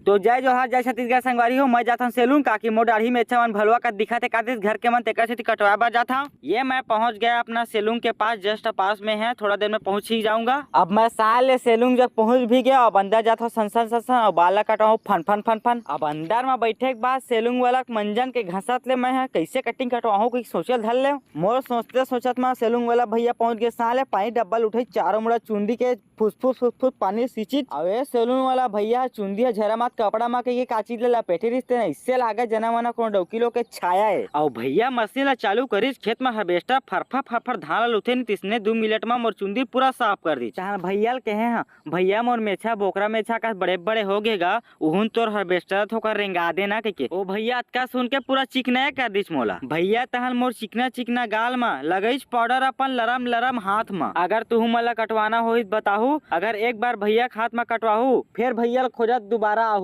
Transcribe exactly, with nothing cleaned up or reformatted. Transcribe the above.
तो जय जोहार, जय छत्तीसगढ़ संगवारी हो। मैं जाथन सैलून, काकी मोर दाढ़ी में अच्छा मन भलवा का दिखा ते कातिस घर के मन, तेकर सेती कटवा बर जाथन। ये मैं पहुंच गया अपना सैलून के पास, just पास में है, थोड़ा देर में पहुंच ही जाऊंगा। अब मैं साले सैलून जब पहुंच भी गया, अब अंदर जाथन सन सन सन सन, और बाल ला कटवाहूं फन फन फन फन। अब अंदर में बैठे के बाद सैलून वाला के मंजन के घसत ले मैं ह कैसे कटिंग कटवाहूं कि सोचे धर ले। मोर सोचते सोचत में सैलून वाला भैया पहुंच गए। साले पानी डब्बा ल उठे, चारों मुड़ा चुंदी के फुसफुस फुसफुस पानी सींचित। अउ ए सैलून वाला भैया ह चुंदी ह झरा मात कपड़ा म कहिके का चीज ल लपेटे रिहिस, तेन अइसे लागे जना वना कोनो डौकी लोग के छाया ए। अउ भैया मशीन ल चालू करिस, खेत म हार्वेस्टर फरफर फरफर धान ल लुथे नी, तिसने दू मिनट म मोर चुंदी पूरा साफ कर दिस। तहन भैया ल कहे ह, "भैया मोर मेछा बोकरा मेछा कस बड़े बड़े हो गे गा, उहुन तोर हार्वेस्टर थोकर रेंगा देना," कहिके। ओ भैया अतका सुन के पूरा चिकना कर दिस मोला। भैया तहन मोर चिकना चिकना गाल म लगइस पाउडर अपन लरम लरम हाथ म। अगर तुहू मन ला कटवाना होही त बताहू, अगर एक बार भैया के हाथ म कटवाहू, फेर भैया ल खोजत दुबारा आहू।